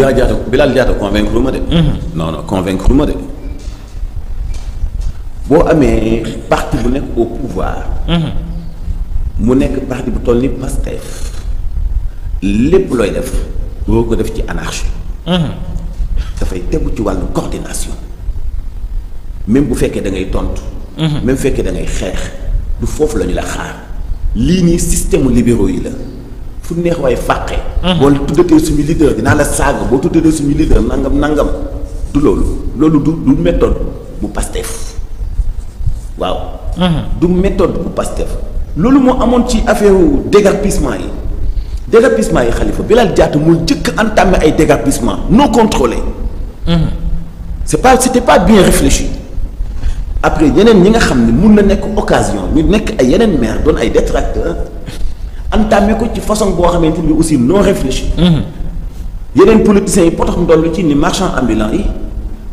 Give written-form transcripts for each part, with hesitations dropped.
Bilal Diatta convaincre ma de. non convaincre ma de. boo amee parti bu nekk au pouvoir. mu nekk parti bu toll ni Pastef lépp looy def boo ko def ci anarchie. dafay tegu ci wàllu coordination même bu fekkee da ngay tontu. même bu fekkee da ngay xeex du foofu la ñu la xaar lii nii système libéraux yi la fu neex waaye fàqe. boo tuddatee suñu leader dinaa la saaga boo tuddatee suñu leader nangam du loolu du méthode bu Pastef waaw. du méthode bu Pastef loolu moo amoon ci affaire déguerpissement yi Khalifa Bilal Diatta moo jëkk entamé ay déguerpissement non contrôlé. c'était pas bien réfléchi. après yeneen ñi nga xam ne mun na nekk occasion ñu nekk ay yeneen maire doon ay détracteurs entamé ko ci façon boo xamante ni aussi non réfléchi. yeneen politiciens yi potax ndollu ci ni marchand ambulant yi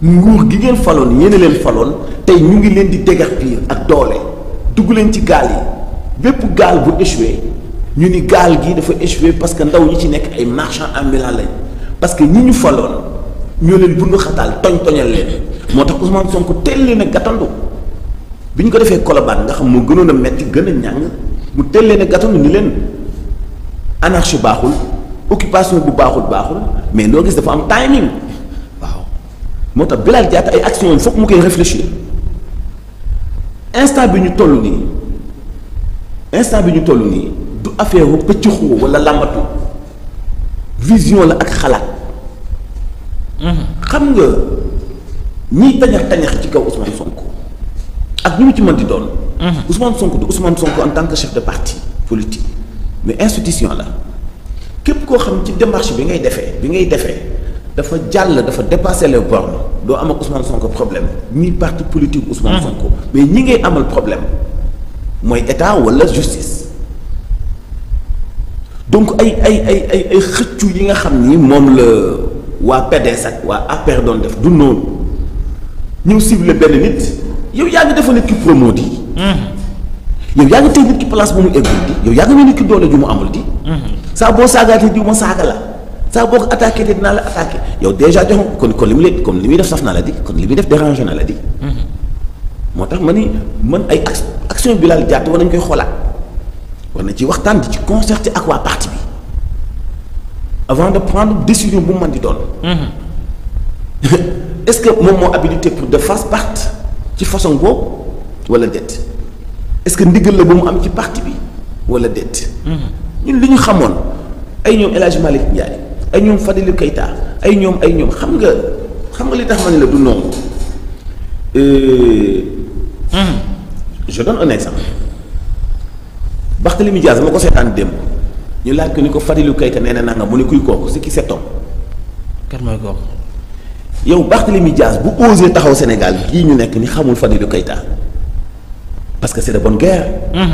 nguur gi ngeen faloon yéen leen faloon tey ñu ngi leen di déguerpir ak doole dugg leen ci gaal yi bépp gaal bu échoué ñu ni gaal gi dafa échoué parce que ndaw ñi ci nekk ay marchand ambulant lañ parce que ñi ñu faloon ñoo leen bundu xataal toñal leen moo tax Ousmane Sonko teel leen a gàttandu bi ñu ko defee Colobane nga xam moo gënoon a metti gën a ñàng mu teel leen a gàttandu ni leen anarchie baaxul occupation bu baaxul mais loo gis dafa am timing waaw moo tax Bilal Diatta ay actions yi foog mu koy réfléchir instant bi ñu toll nii du affaire wu pëccëxoo wala làmbatu vision la ak xalaat. xam nga ñiy tañax ci kaw Ousmane Sonko ak ñu mu ci mën di doon. Ousmane Sonko du Ousmane Sonko en tant que chef de parti politique mais institution la képp koo xam ci démarche bi ngay defee dafa dépasser les bornes doo am ak Ousmane Sonko problème ñi parti politique Ousmane Sonko mais ñi ngay amal problème mooy état wala justice. donc ay xëccu yi nga xam ni moom la waa PDS ak waa APR doon def du noonu ñëw ciblé benn nit yow yaa ngi defa nit ki promo di yow yaa ngi tey nit ki place bu mu eggul di yow yaa ngi ne nit ki doole ju mu amul di saa boo saagaatee di ma saaga la saa boo ko attaqué te dinaa la attaqué yow déjà jox kon li muy def saf na la di kon li muy def dérangé na la di moo tax ma ni man ay action Bilal Diatta war nañ koy xoolaat war na ci waxtaan di ci concerté ak waa parti bi avant de prendre décision bu mu mën di doon. est-ce que moom moo habilité pour de face part ci façon boobu wala déet est-ce que ndigal la bu mu am ci parti bi wala déet. ñun li ñu xamoon ay ñoom El Hadj Malick Ndiaye ay ñoom Fadilou Keita ay ñoom xam nga li tax ma ne la du noonu. je donne un exemple. Barthélémy Diaz ma ko seetaan démb ñu laaj ko ni ko Fadilou Keita nee na nanga mu ne kuy kooku c'est qui cet homme. kan mooy kooku. yow Barthélémy Diaz bu osé taxaw Sénégal gii ñu nekk ni xamul Fadilou Keita parce que c'est de bonne guerre.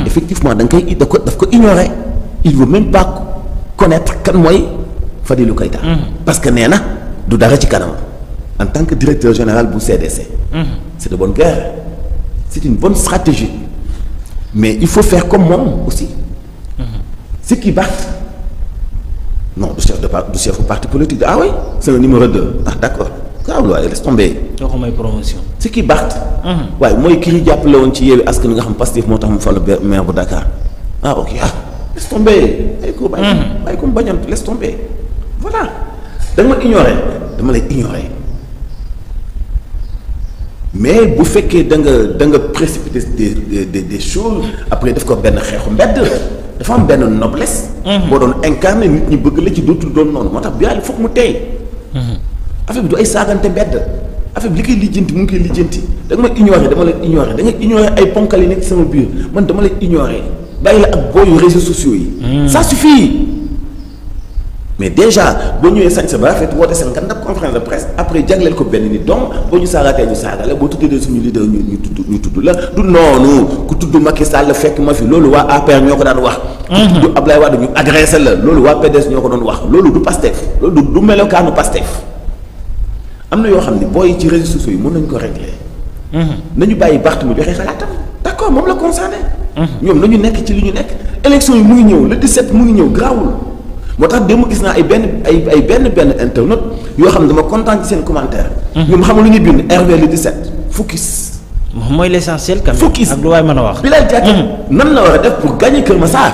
effectivement da nga koy daf ko ignorer il veut même pas connaître kan mooy Fadilou Keita. parce que nee na du dara ci kanam en tant que directeur général bu CDC. c'est de bonne guerre c'est une bonne stratégie. mais il faut faire comme moom aussi. ceux qui battent non du chef du parti politique ah oui c'est le numéro 2 ah d'accord waaw waaye laisse tomber. doo ko may promotion. ceux qui battent. waaye mooy ki ñu jàppale woon ci Yewwi Askan Wi nga xam Pastef moo tax mu falu maire bu Dakar ah ok ah laisse tomber. bàyyi ko bañant laisse tomber voilà da nga ma ignorer dama lay ignorer. mais bu fekkee da nga précipiter des choses après daf ko benn xeexu mbedd dafa am benn noblesse. boo doon incarner nit ñi bëgg la ci dootul doon noonu moo tax Bilal foog mu tey. affaire bi du ay saagante mbedd affaire bi li koy lijjanti mu ngi koy lijjanti da nga ma ignorer dama lay ignorer da nga ignorer ay ponkal yi nekk ci sama biir man dama lay ignorer bàyyi la ak booyu réseaux sociaux yi. ça suffit. mais déjà boo ñëwee sañ sa ba rafet woote seen ngandab conférence de presse après jagleel ko benn nit donc boo ñu saagaatee ñu saaga la boo tuddee suñu leader ñu tudd la du noonu ku tudd Macky Sall fekk ma fi loolu waa APR ñoo ko daan wax. ku tudd Ablaye Wade ñu agressé la loolu waa PDS ñoo ko doon wax loolu du Pastef loolu du melokaanu Pastef am na yoo xam ne booy ci réseaux sociaux yi mën nañu ko régler. nañu bàyyi Barth mu joxe xalaatam d'accord moom la concerné. ñoom nañu nekk ci li ñu nekk élection yi mu ngi ñëw le 17 mu ngi ñëw garaawul. moo tax démb gis naa ay benn internaute yoo xam ne dama kontaan ci seen commentaire. ñoom xam lu ñuy bind RV le 17 focus. mooy l'essentiel quand même. focus ak lu waay mën a wax. Bilal Diatta nan la war a def pour gagner Kër Massar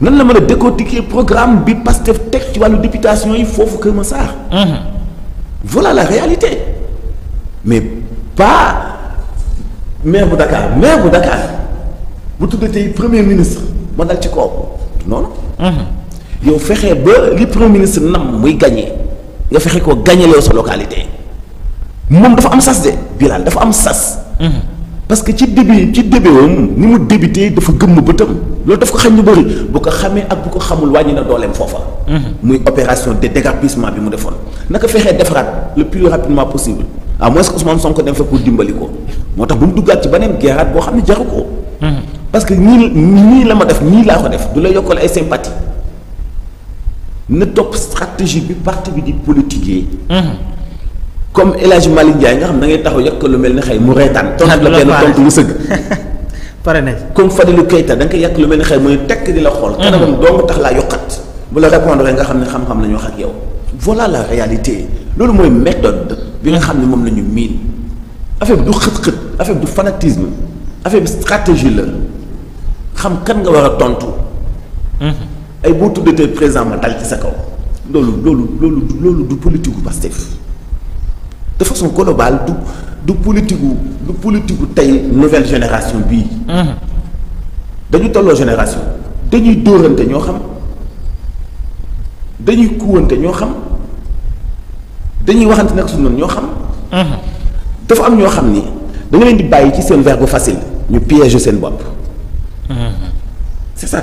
nan la mën a décortiquer programme bi Pastef teg ci wàllu députation yi foofu Kër Massar. voilà la réalité mais pas maire bu Dakar bu tuddatee premier ministre ma dal ci kaw noonu. yow fexe ba li premier ministre nam muy gagné nga fexe ko gagné loo sa localité moom dafa am sas de Bilal dafa am sas. parce que ci début woon ni mu débuté dafa gëmm bëtam loolu daf ko xañ ñu bëri bu ko xamee ak bu ko xamul wàññi na dooleem foofa. muy opération de déguerpissement bi mu defoon naka fexee defaraat le plus rapidement possible à moins que Ousmane Sonko dem fa pour dimbali ko moo tax bu mu duggaat ci beneen guerraat boo xam ne jaru ko. parce que nii la ma def nii laa ko def du la yokkal ay sympathie na topp stratégie bi parti bi di politiquer. comme El Hadj Malick Ndiaye nga xam da ngay taxaw yàq lu mel ni xëy mu reetaan. tontu la benn tontu mu sëgg. pare na comme Fadilou Keita da nga koy yàq lu mel ni xëy muy tekk di la xool. kanamam dong tax laa yokkat. bu la répondre nga xam ne xam-xam la ñu wax ak yow. voilà la réalité loolu mooy méthode. bi nga xam ne moom la ñu miin. affaire bi du xët-xët affaire bi du fanatisme affaire bi stratégie la xam kan nga war a tontu. ay boo tuddatee président ma dal ci sa kaw. loolu du politique gu Pastef de façon globale du politique gu tey nouvelle génération bii. dañu tolloo génération dañuy dóorante ñoo xam dañuy kuwante ñoo xam dañuy waxante nag su noonu ñoo xam. dafa am ñoo xam ni da nga leen di bàyyi ci seen verbe facile ñu piéger seen bopp. c'est ça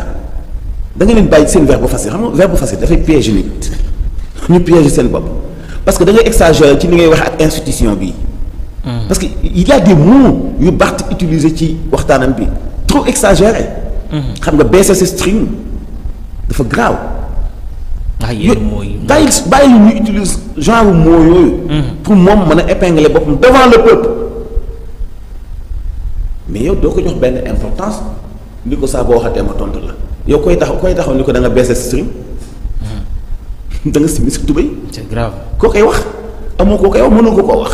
da nga leen bàyyi ci seen verbe facile xam nga verbe facile dafay piéger nit ñu piéger seen bopp. parce que da ngay exagérer ci li ngay wax ak institution bi. parce que il y a des mots yu Barth utiliser ci waxtaanam bi trop exagéré. xam nga baisser sa string dafa graaw. bàyyi ñu utilise genre mots yooyu. pour moom mën a épingler boppam devant le peuple. mais yow doo ko jox benn importance ni ko saa boo waxatee ma tontu la yow koy taxaw ni ko da nga baisser sa string. da nga si misik tubéy. c'est grave. koo koy wax amoo koo koy wax mënoo ko koo wax.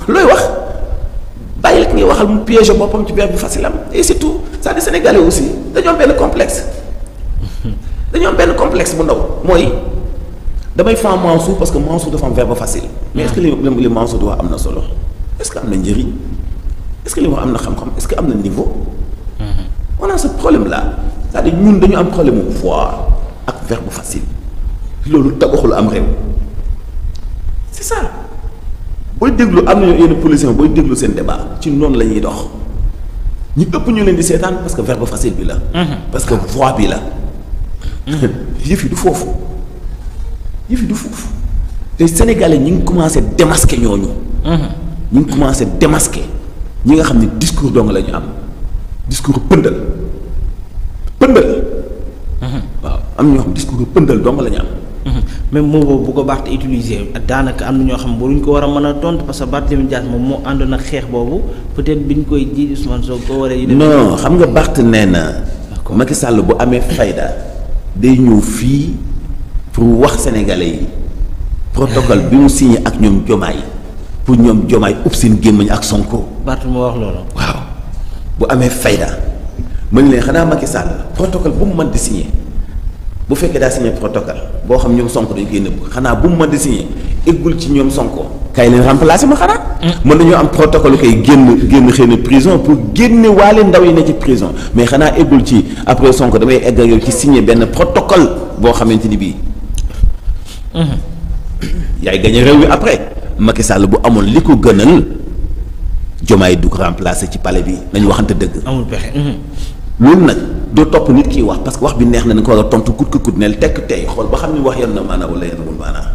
looy wax bàyyi la ki ngay waxal mu piéger boppam ci verbe facile am et surtout ça des Sénégalais aussi dañoo am benn complexe. dañoo am benn complexe bu ndaw mooy damay fan Mansour parce que Mansour dafa am verbe facile. mais est-ce que li Mansour di wax am na solo est-ce que am na njëriñ est-ce que li wax am na xam-xam est-ce que am na niveau. on a ce problème là c'est-à-dire ñun dañu am problème mu voix ak verbe facile. loolu tabaxul am réew c'est ça booy déglu am nañu yenn policiers booy déglu seen débat ci noonu la ñuy dox ñu ëpp ñu leen di seetaan parce que verbe facile bi la. parce que voix bi la. yëf yi du foofu te Sénégalais ñi ngi commencé démasquer ñooñu. ñi ngi commencé démasquer ñi nga xam ne discours dong la ñu am discours pëndal. waaw am ñoo xam discours pëndal dong la ñu am. même moo boobu bu ko Barth utiliser daanaka am na ñoo xam waruñ ko war a mën a tontu parce que Barthélémy Dias moom moo àndoon ak xeex boobu peut-être biñ koy ji Ousmane Sonko ko waree. non xam nga Barth nee na. Macky Sall bu amee fayda day ñëw fii pour wax sénégalais yi protocole bi mu signé ak ñoom Diomaye pour ñoom Diomaye ub seen gémmañ ak Sonko. Barth moo wax loolu. waaw bu amee fayda mën leen xanaa Macky Sall protocole bu mu mën di signé. bu fekkee daa signé protocole boo xam ñoom Sonko dañ koy nëbb xanaa bu mu mën di signé eggul ci ñoom Sonko kay leen remplacé ma xanaa. mën nañoo am protocole kay génn xëy na prison pour génne waale ndaw yi ne ci prison mais xanaa eggul ci après Sonko damay egg ak yow ci signé benn protocole boo xamante ni bii. yaay gagné réew mi après Macky Sall bu amoon li ko gënal Diomaye du ko remplacé ci palais bi nañu waxante dëgg. amul pexe. loolu nag doo topp nit kiy wax parce que wax bi neex na nga ko war a tontu kut neel tekk tey xool ba xam ni wax yan na maanaa wala yan wul maanaa.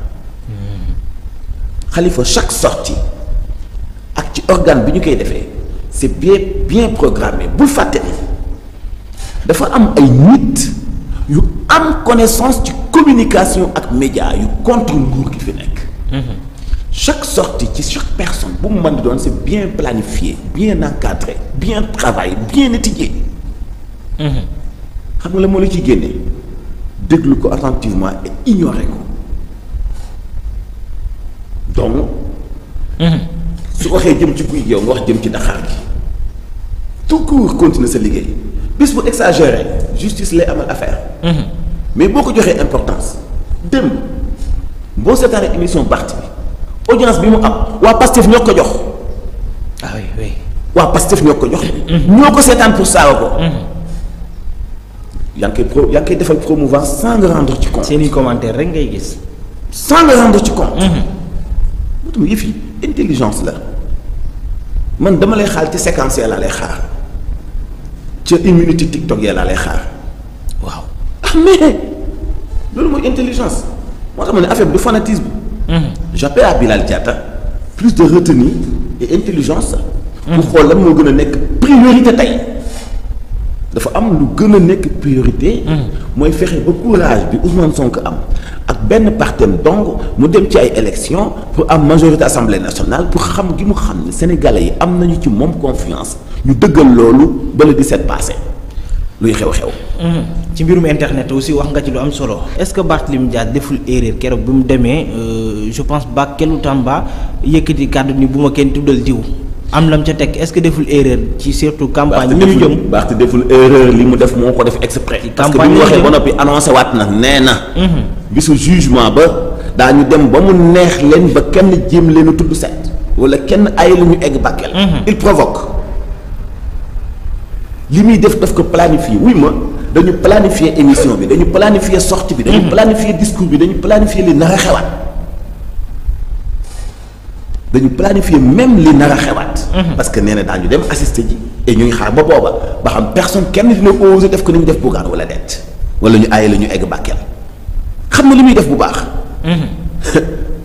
Khalifa chaque sortie ak ci organe bi ñu koy defee c'est bien programmé bul fàtte ni dafa am ay nit yu am connaissance ci communication ak média yu contre nguur gi fi nekk. chaque sortie ci chaque personne bu mu mën di doon c'est bien planifié bien encadré bien travaillé bien étudié. xam nga la moo la ciy génne déglu ko attentivement et ignorer ko donc. su waxee jëm ci guy yow nga wax jëm ci daxaar gi tout court continuer sa liggéey bis bu exagéré justice lay amal affaire. mais boo ko joxee importance dem boo seetaanee émission Barth bi audience bi mu am waa Pastef ñoo ko jox. ah oui oui. waa Pastef ñoo ko jox. ñoo ko seetaan pour saaga ko. yaa ngi koy defal promouvance sans nga rendre ci compte. seeni commentaire rek ngay gis. sans nga rendre ci compte. moo tax yëf yi intelligence la man dama lay xaar ci séquence laa lay xaar ca immunité TikTok ya laa lay xaar. waaw ah mais loolu mooy intelligence moo tax ma ne affaire bi du fanatisme. j'appelle à Bilal Diatta plus de retenue et intelligence. pour xool lan moo gën a nekk priorité tey. dafa am lu gën a nekk priorité. mooy fexe ba courage bi Ousmane Sonko am ak benn partem donc mu dem ci ay élections pour am majorité assemblée nationale pour xam gi mu xam ne sénégalais yi am nañu ci moom confiance ñu dëggal loolu ba le 17 passé luy xew-xew. ci mbirum internet aussi wax nga ci lu am solo est-ce que Barthélémy Dias deful erreur keroog bi mu demee je pense Bakel Tamba yëkkati kàddu ni bu ma kenn tuddal diw. am lam ca teg est-ce que deful erreur ci surtout campagne bi ñu jëm Barth deful erreur li mu def moo ko def exprès parce que bi mu waxee ba noppi annoncé waat na nee na bisu jugement ba daañu dem ba mu neex leen ba kenn jéem leen a tudd set wala kenn ay la ñu egg Bakel il provoque li muy def daf ko planifier wuy ma dañu planifier émission bi dañu planifier sortie bi dañu planifier discours bi dañu planifier li nar a xewaat dañu planifier même li nar a xewaat. parce que nee na daañu dem assister ji et ñu ngi xaar ba booba ba xam personne kenn dina osé def ko ni ñu def Bougane wala deet wala ñu aaye la ñu egg Bakel xam na li muy def bu baax.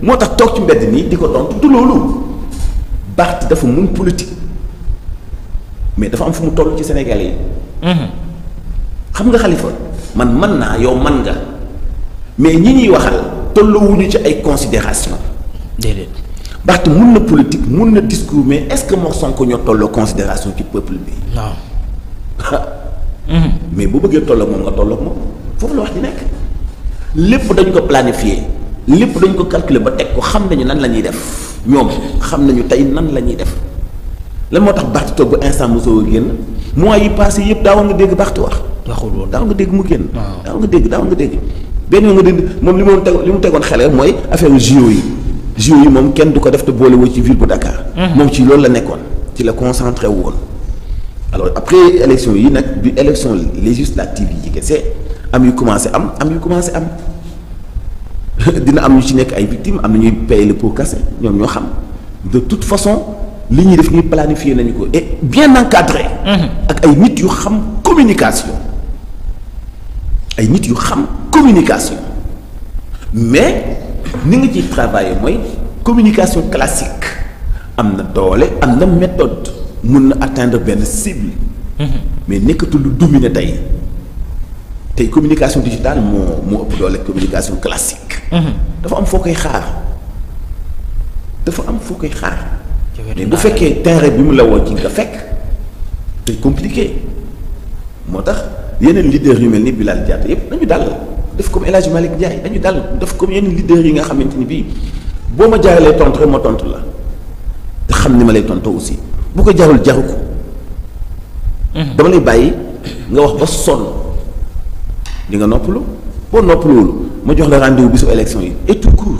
moo tax toog ci mbedd nii di ko tontu du loolu Barth dafa mun politique mais dafa am fu mu toll ci Sénégalais yi. xam nga Khalifa man mën naa yow man nga mais ñi ñuy waxal tolluwuñu ci ay considération déedéet. Barth mun na politique mun na discours mais est-ce que moo Sonko ñoo tolloo considération ci peuple bi. non. mais bu bëggee tolloo moom nga tolloo moom foofu la wax di nekk lépp dañ ko planifier lépp dañ ko calculer ba teg ko xam nañu nan la ñuy def ñoom xam nañu tey nan la ñuy def lan moo tax Barth toog ba instant mosoo génn mois yi passé yëpp daawoon nga dégg Barth wax. waxul woon daawoon nga dégg mu génn. waaw daawoon nga dégg benn yoon nga dégg moom li mu tegoon xel mooy affaire JO yi. JO yi moom kenn du ko def te boole woo ci ville bu Dakar. moom ci loolu la nekkoon ci la concentré wu woon. alors après élection yi nag bi élection législative yi kese am yu commencé am yu commencé am dina am ñu ci nekk ay victimes am na ñuy payer le pot cassé ñoom ñoo xam de toute façon li ñuy def ñuy planifier nañu ko et bien encadré. ak ay nit yu xam communication ay nit yu xam communication mais. ni nga ciy travailler mooy communication classique am na doole am na méthode mun na atteindre benn cible. mais nekkatul lu dominer tey communication digitale moo ëpp doole communication classique. dafa am foo koy xaar mais bu fekkee terrain bi mu la woo ci nga fekk c'est compliqué moo tax yeneen leaders yu mel ni Bilal Diatta yépp nañu dal. def comme El Hadj Malick Ndiaye dañu dal def comme yenn leaders yi nga xamante ni bii boo ma jaaralee tontu rek ma tontu la te xam ni ma lay tontu aussi bu ko jarul jaru ko. dama lay bàyyi nga wax ba sonn di nga noppalu boo noppaluwul ma jox la rendez-vous bisu élection yi et tout court